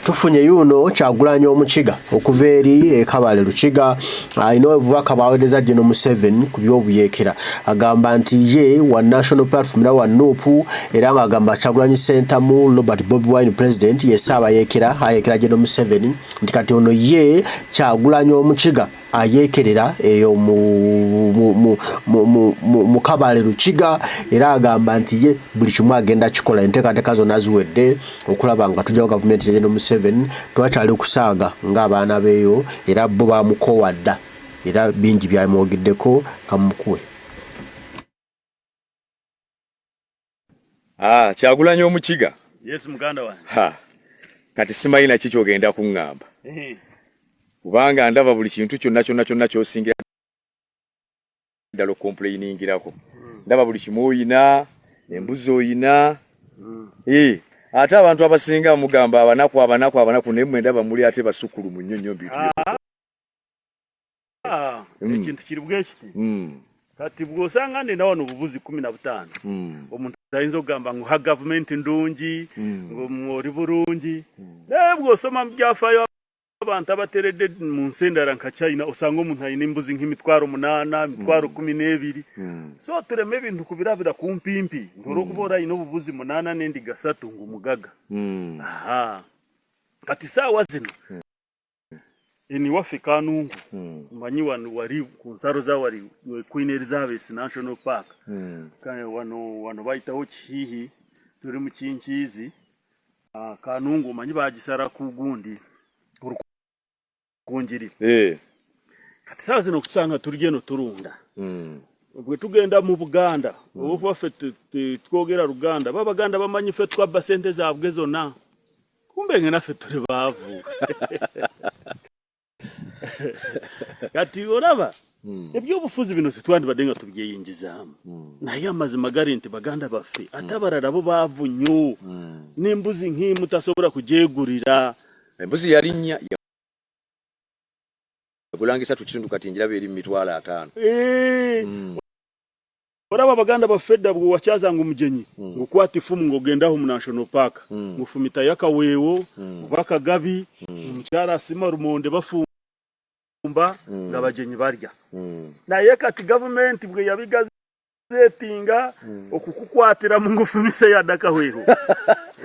Tufunye yuno Kyagulanyi Omukiga okuva eri e Kabale Lukiga alina obubaka bwaweereza General Museveni ku by'obuyeekera. Agamba nti ye wa National Platform era wa NUP, era ng'agamba Kyagulanyi Ssentamu Robert Bobi Wine President ye Ssaabayeekera ayeekera General Museveni, nti kati ono ye Kyagulanyi Omukiga ayeekerera eyo mu Kabale Lukiga, era agamba nti ye buli kimu agenda kikola, enteekateeka zonna ziwedde okulaba nga tujjawo gavumenti ya General Museveni. Twakyali kusaaga ng'abaana beeyo, era bo bamukoowa dda, era bingi byamwogeddeko. Kamukuwe. Ah, Kyagulanyi Omukiga. Yes, muganda wange. Ha. Kati simanyi naki kyogenda kuŋŋamba. Kubanga ndaba buli kintu kyonna kyonna kyonna ky'osingira ddala okukompulayiningirako. Ndaba buli kimu oyina, embuzi oyina. Eh, ate abantu abasinga mugamba abanaku abanaku abanaku, naye mwe ndaba muli ate basukkulumu nnyo nnyo bintu. Ah, ekintu kiri bwekiti. Kati bw'osanga nina wano obubuzi 15, omuntu ayinza okugamba ngu ha gavumenti ndungi, ngu oli bulungi, naye bw'osoma mu byafaayo abantu abateredde mu nsi endala nka China, osanga omuntu alina embuzi nk'emitwaro 8, 12,000. So tureme ebintu kubirabira kumpimpi nti olwokuba ori ayine obubuzi munaana n'endiga satu ngu mugaga. Aha, kati saawa zino eni waffe Kanungu, manyi wano wali ku nsaro za wali Queen Elizabeth National Park. Wano wano bayitaho Kihihi, turi mu Kinkiizi. Ah, Kanungu omanyi bagisara ku gundi Rukungiri. Kati saawa zino okutusanga turi eno turunda. Bwe tugenda mu Buganda, olwokuba ffe twogera Luganda, babaganda bamanyi ffe twabba sente zaabwe zonna, kumbe nge naffe tuli baavu. Kati olaba ebyobufuzi bino tetwandibadde nga tubyeyingizaamu, naye amazima gari nti baganda baffe ate abalala bo baavu nnyo, n'embuzi nk'imu tasobola kugyegurira. Embuzi yalinnya yagulanga 3.5, kati njiraba eri mu 50,000. Olaba abaganda baffe edda bwe wakyazanga omugenyi, ng'okwata ifumu ng'ogendaho mu National Park, ng'ofumitayo akaweewo oba akagabi, omukyala asima rumonde, bafumba nga abagenyi barya. Naye kati gavumenti bwe yabigazetinga, okukukwatiramu ng'ofumise yadde akaweewo,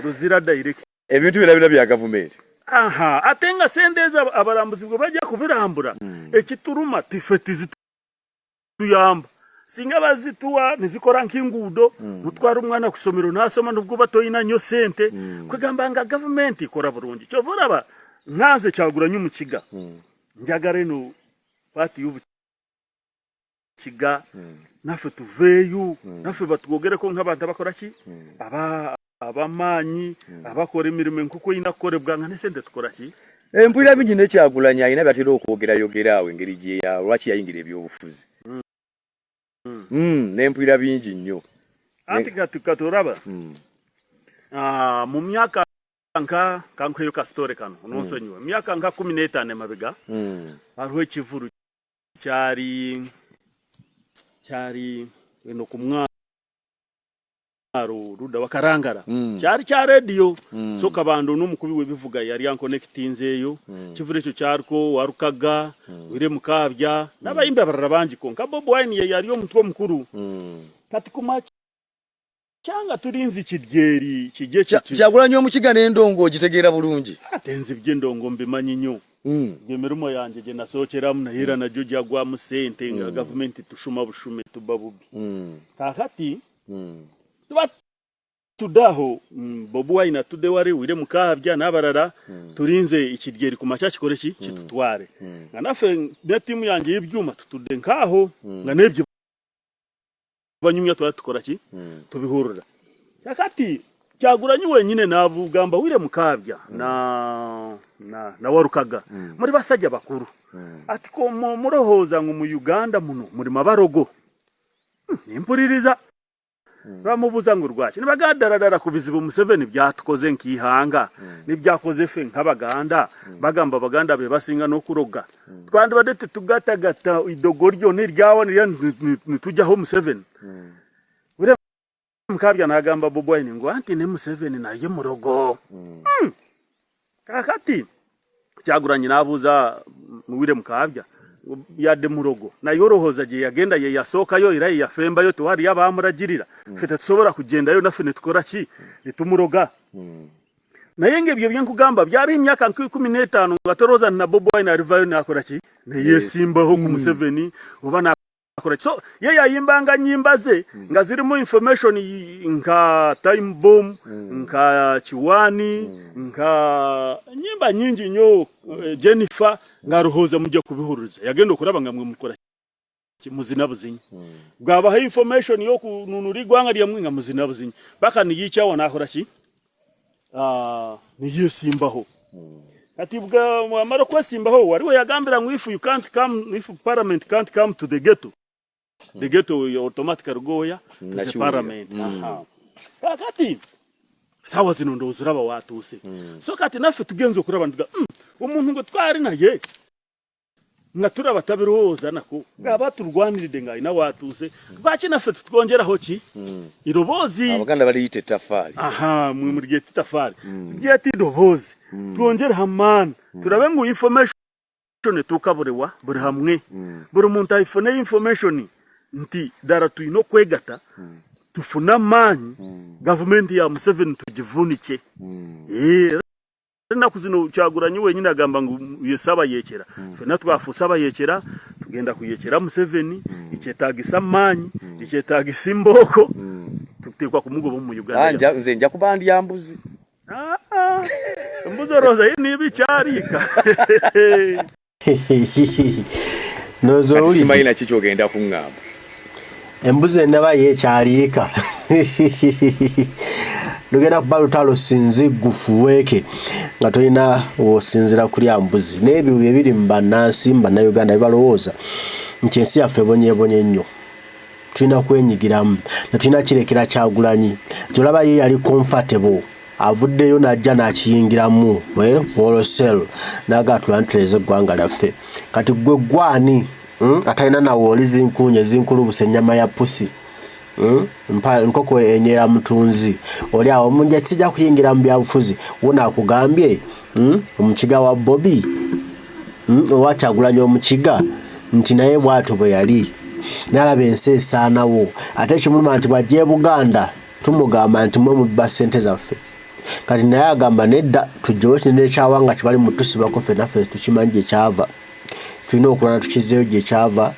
ruzira direct. Ebintu byonna byonna bya gavumenti. Aha, ate nga sente ezo abarambuzi bwe bajja kubirambura, ekituruma tife tizituyamba. Singa bazituwa nizikora nk'enguudo, nutwara omwana ku isomero nasoma nubwo oba toyina nnyo sente. Kwegamba nga gavumenti ekora burungi. Kyova oraba nkanze Kyagulanyi Omukiga, njagara eno paati y'Obukiga, naffe tuveeyo, naffe batwogereko nk'abantu abakora ki, aba ab'amaanyi, abakora emirimo nk'oku eyina kukorebwa, nga n'esente tukora ki. Empulira bingi ne Kyagulanyi alina byatera okwogerayogera awo engeri gye lwaki yayingira ebyobufuzi. Nempulira bingi nnyo. Anti kati kati oraba mu myaka nka kankuheyo ka story kano, ononsonyiwe, mu myaka nka 15 emabega, hariho ekivuru kyari eno ku mwaro ruda wakarangara, kyari kya rediyo. So Kabando n'omukubi w'ebivuga yari ankonekitinze eyo. Kivuru ekyo kyariko Warukaga, Wire Mukabya n'abayimbi abarara bangi, konka Bobi Wine ye yari omutwe omukuru. Kati kumakyanga turinze ekidyeri kijye kiti. Kyagulanyi Omukiga, n'endongo ogitegeera bulungi? Ate nze eby'endongo mbimanyi nnyo. Emirimo yange gye nasookeramu naye era nagyo gyagwamu sente nga gavumenti tushuma bushume tuba bubi. Kakati tuba tudde aho, Bobi Wine atudde wari, Wire Mukabya n'abarara, turinze ekidyeri kumakya kikore ki, kitutware, nga naffe ne tiimu yange y'ebyuma tutudde nk'aho, nga n'ebyo banyumya twaba tukora ki, tubihurira. Kakati Kyagulanyi wenyine nabugamba, "Wire Mukabya na Warukaga muri basajja bakuru," ati, "ko murohooza ngu mu Uganda muno murimu abarogo." Nimpuririza bamubuuza ngu rwaki, nibagaa ddala ku bizibu Museveni byatukoze nk'ihanga n'ibyakoze ffe nk'Abaganda. Bagamba Abaganda be basinga n'okuroga, twandibadde tetugatagata idogo ryona eryawa nirya nitujyaho Museveni. Wire Mukabya nagamba Bobi Wine ngu anti ne Museveni naye murogo. Kakati Kyagulanyi n'abuuza Muwire Mukaabya yadde mulogo naye olowooza gye yagenda ye yasookayo era ye yafembayo tewaliyo abaamulagirira mm. ffe tetusobola kugendayo naffe ne tukola ki ne tumuloga mm. naye ng'ebyo bye nkugamba byali emyaka nka 15 nga tolowooza na Bobi Wine alivayo n'akola ki ne yeesimbaho ku mm. Museveni oba akola so ye yayimbanga nyimba ze mm. nga zirimu information nka time bomb mm. nka kiwani mm. nka nyimba nyingi nnyo eh, Jennifer nga ruhoza mujja kubihururiza yagenda okuraba nga mwe mukora muzina buzinyi mm. bwabaha information yokununura igwanga lyamwe nga muzina buzinyi baka niyichawa nakora ki ah, niyesimbaho mm. Kati bwamara okwesimbaho wariwo yagambira ngu if you can't come, if parliament can't come to the ghetto, the ghetto will automatically go where? To the parliament. Aha. Kakati sawa zino ndowooza oraba watuuse. So kati naffe tugenze okuraba nituga omuntu ngu twari naye nga turaba tabirowooza nako ng'aba aturwaniride nga alina watuuse lwaki naffe tutwongyeraho ki mm. iroboozi abaganda baliyita etafaali aha mwe muryeta itafaali mm. ryeta iroboozi mm. twongyereho amaani mm. turabe ngu information etuuka buri wa buri hamwe mm. buri muntu ayifune information nti dara twine okwegata mm. tufune amaani mm. gavumenti ya Museveni tugivunike mm. e, Enaku zino Kyagulanyi wenyini agamba ngu ye sabayekera mm. Fena twafuuse abayekera tugenda kuyekera Museveni mm. Ikyetagisa amaanyi mm. Ikyetagisa embooko mm. Tuteekwa kumugoba omu Uganda. Ah, nze nja kuba ndya mbuzi. Ah, ah. Embuzi orooza yo niba ikyariika. Simanyi naki kyogenda kuŋŋamba. Embuzi endaba ye ekyaliika lugenda kuba lutalo sinzi gufuweeke nga tolina wosinzira kulya mbuzi n'ebyo bye biri mu bannansi mu bannayuganda bibalowooza nti ensi yaffe ebonyeebonye nnyo tulina kwenyigiramu tetulina kirekera Kyagulanyi nti olaba ye yali comfortable avuddeyo n'ajja n'akiyingiramu eh, wholesale n'agaa tulantuleze eggwanga lyaffe kati gwe gwani hmm? atalina nawe oli zinkuunye zinkulubuse ennyama ya pusi hmm? Nkoko enyera mutunzi oli awo munja sijja kuyingira mu byabufuzi wona akugambye hmm? Omukiga wa Bobi owa Kyagulanyi omukiga nti naye bwatyo bwe yali nalaba ensi esaanawo ate ekimuluma nti bwajja e Buganda tumugamba nti mwe mubba ssente zaffe kati naye agamba nedda tujjewo ekinene kyawanga kibali mutusibako ffe naffe tukimanyi gye kyava tulina okulwana tukizeeyo gye kyava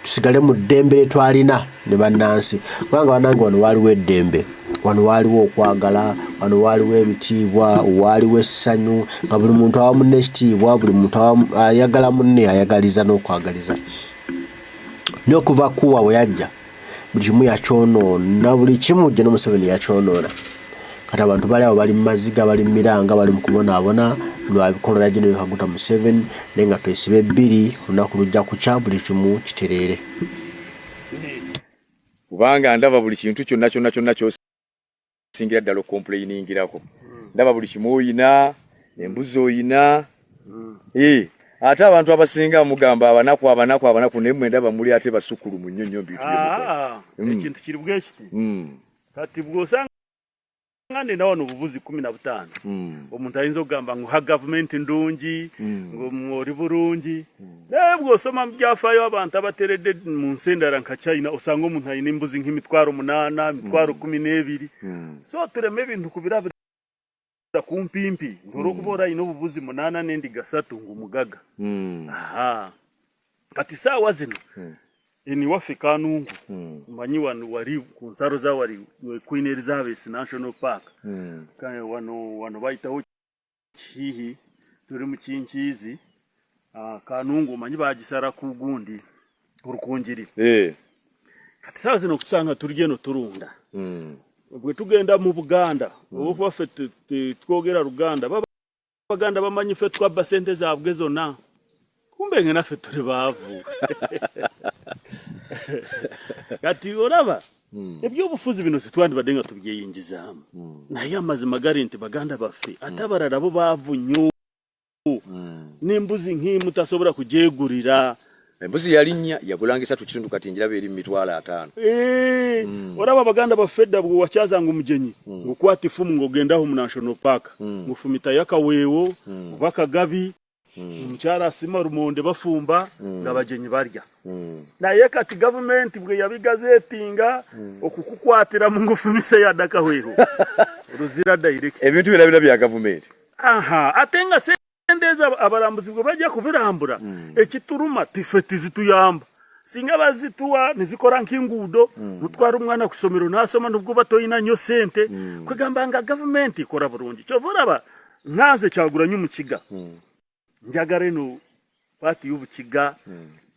tusigale mu ddembe lye twalina ne bannansi kubanga bannange wano waaliwo eddembe wano waaliwo okwagala wano waaliwo ebitiibwa waaliwo essanyu nga buli muntu awa munne ekitiibwa buli muntu ayagala munne ayagaliza n'okwagaliza naye okuva kuwa bwe yajja buli kimu yakyonoona buli kimu gye Museveni yakyonoona kati abantu bali awo bali mu maziga bali mu miranga bali mu kubonaabona lwa bikolwa bya General Kaguta Museveni naye nga twesibe bbiri olunaku lujja kukya buli kimu kitereere. Kubanga ndaba buli kintu kyonna kyonna kyonna kyosingira ddala okukompulayiningirako ndaba buli kimu oyina embuzi oyina mm. eh, ate abantu abasinga mugamba abanaku abanaku abanaku naye mwe ndaba muli ate basukulumu nnyo nnyo bintu ah, mm. ekintu kiri bwekiti mm. Kati bwosanga nina wano obubuzi 15 mm. omuntu ayinza okugamba ngu ha gavumenti ndungi mm. ngu oli burungi mm. naye bwosoma mu byafaayo abantu abateredde mu nsi endala nka China osanga omuntu alina embuzi nk'emitwaro 8 emitwaro 12 mm. so tureme ebintu kubirabira kumpimpi nti olwokuba ori ayine obubuzi 8 n'endiga 3 ngu mugaga mm. aha kati saawa zino mm. Eni waffe Kanungu mm. manyi wano wali ku nsaro za wali Queen Elizabeth National Park mm. wano wano bayitaho kihihi turi mu Kinkiizi uh, Kanungu manyi bagisara ku gundi Rukungiri eh. Kati saawa zino kusanga turi eno turunda mm. Bwe tugenda mu Buganda mm. olwokuba ffe twogera Luganda baba Abaganda bamanyi ffe twabba sente zaabwe zonna kumbe nga naffe tuli baavu kati olaba hmm. ebyobufuzi bino tetwandibadde nga tubyeyingizaamu hmm. naye amazima gali nti baganda baffe ate abalala bo baavu nnyo n'embuzi nk'imu tasobola kugyegurira. Embuzi yalinnya yagulanga 3.5, kati njiraba eri mu 500,000. Eh, Olaba abaganda baffe edda bwe wakyazanga omugenyi, ng'okwata effumu ng'ogendaho mu national park, ng'ofumitayo akaweewo oba akagabi, omukyala asima rumonde, bafumba nga abagenyi barya. Naye kati gavumenti bwe yabigazetinga, okukukwatiramu ng'ofumise yadde akahweho, ruzira direct. Ebintu byonna byonna bya gavumenti. Aha, ate nga sente ezo abarambuzi bwe bajja kubirambura, ekituruma tife tizituyamba. Singa bazituwa nizikora nk'enguudo, nutwara omwana ku isomero nasoma, nubwo oba toyina nnyo sente. Kwegamba nga gavumenti ekora burungi. Kyova oraba nkanze Kyagulanyi Omukiga, njagara eno paati y'Obukiga,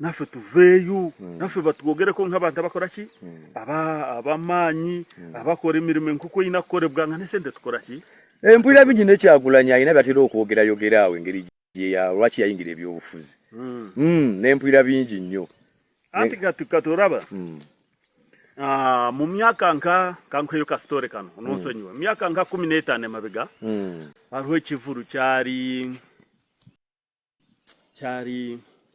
naffe tuveeyo, naffe batwogereko nk'abantu abakora ki, ab'amaanyi, abakora emirimo nk'oku erina kukorebwa, nga n'esente tukora ki. Empulira bingi ne Kyagulanyi alina byatera okwogerayogera awo, engeri lwaki yayingira ebyobufuzi. Nempulira bingi nnyo. Anti kati oraba mu myaka nka kankuheyo ka story kano, ononsonyiwe, mu myaka nka 15 emabega, hariho ekivuru kyari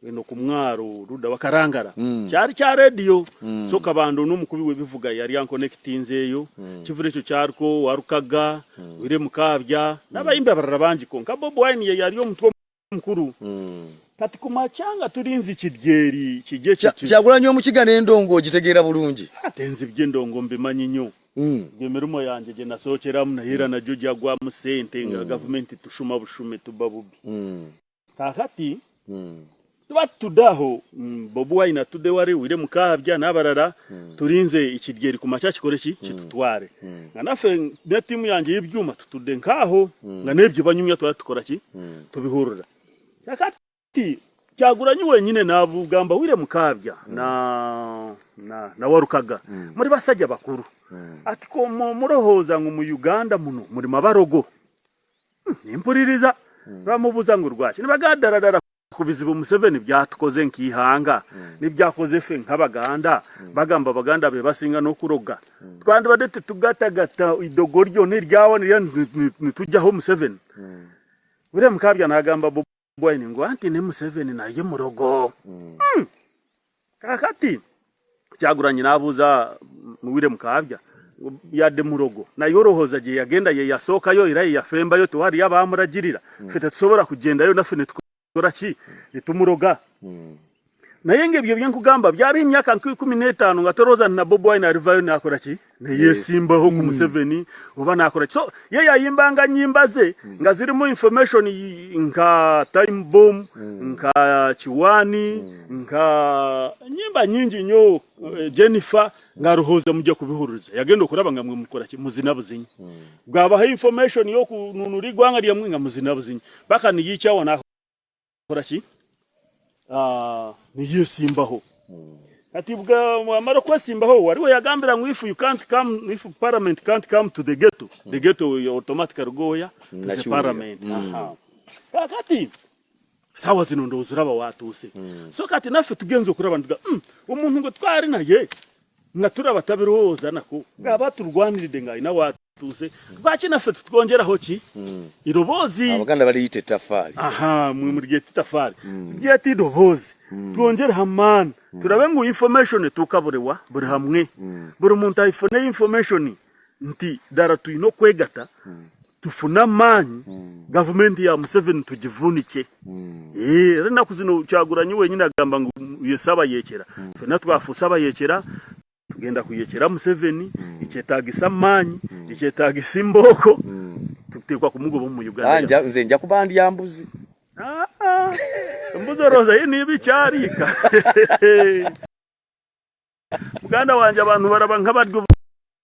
eno ku mwaro ruda wakarangara, kyari kya rediyo. So Kabando n'omukubi w'ebivuga yari ankonekitinze eyo. Kivuru ekyo kyariko Warukaga, Wire Mukabya n'abayimbi abarara bangi, konka Bobi Wine ye yari omutwe omukuru. Kati kumakyanga turinze ekidyeri kijye. Kyagulanyi Omukiga n'endongo ogitegeera bulungi? Ate nze eby'endongo mbimanyi nnyo. Emirimu yange gye nasookeramu, naye era nagyo gyagwamu sente nga gavumenti tushuma bushume, tuba bubi. Kakati tuba tutudde aho, Bobi Wine atudde wari, Wire Mukabya n'abarara, turinze ekidyeri ku makya kikore ki, kitutware, nga naffe ne tiimu yange y'ebyuma tutudde nk'aho, nga n'ebyo banyumya twaba tukora ki, tubihurira. Kakati Kyagulanyi wenyine nabugamba Wire Mukabya na Warukaga, muri basajja bakuru, ati ko murohoza ngu mu Uganda muno murimu abarogo. Nimpuririza bamubuza ngu rwaki, nibagadaradara ku bizibu Museveni byatukoze nk'ihanga, n'ibyakoze ffe nk'Abaganda. Bagamba Abaganda be basinga n'okuroga, twandibadde tetugatagata idogo ryona eryawa nirya nitujjaho Museveni. Wire Mukabya nagamba Bobi Wine ngu anti ne Museveni naye murogo. Kakati Kyagulanyi nabuuza Wire Mukabya ngu yadde murogo, naye orohoza gye yagenda ye yasookayo era ye yafembayo, tewariyo abamuragirira? Ffe tetusobola kugendayo naffe netukora ki, nitumuroga? Naye nga ebyo byenkugamba byariho emyaka nka 15, nga torooza nti na Bobi Wine arivayo nakora ki, neyesimbaho ku Museveni oba nakora ki. So ye yayimbanga nyimba ze nga zirimu information nka Time Bomb, nka Kiwani, nka nyimba nyingi nnyo, Jennifer, nga arohoza mujya kubihuririza. Yagenda okuraba nga mwe mukora ki, muzina buzinyi. Bwabaha information y'okununura igwanga ryamwe, nga muzina buzinyi, paka niyikyawa nakora ki, niyesimbaho. Kati bwamara okwesimbaho, wariwe yagambira ngu if you can't come, if parliament can't come to the ghetto, the ghetto will automatically go where? To the Nakiwulira. parliament. Aha. Kakati sawa zino ndowooza uraba watuuse. So kati naffe tugenza okuraba nituga, omuntu ngo twari naye nga turaba tabirowooza nako ngaba turwaniride nga alina watuuse, lwaki naffe tutwongeraho ki, iroboozi? Abaganda baliyita ettaffaali. Aha, mwe muryeta itafaari, ryeta idoboozi, twongereho amaani, turabe ngu information etuuka buri wa buri hamwe, buri muntu ayifune information nti dara twine okwegata, tufune amaani, gavumenti ya Museveni tugivunike. Era enaku zino Kyagulanyi wenyine agamba ngu yesi abayekera, ffenna twafuuse abayekera, tugenda kuyekera Museveni. Ekyetagisa amaanyi, ekyetagisa embooko, tuteekwa kumugoba omu Uganda. Nze nja kuba ndya mbuzi. Ah, embuzi orooza yo niba ikyariika, muganda wanje, abantu baraba nk'abarya.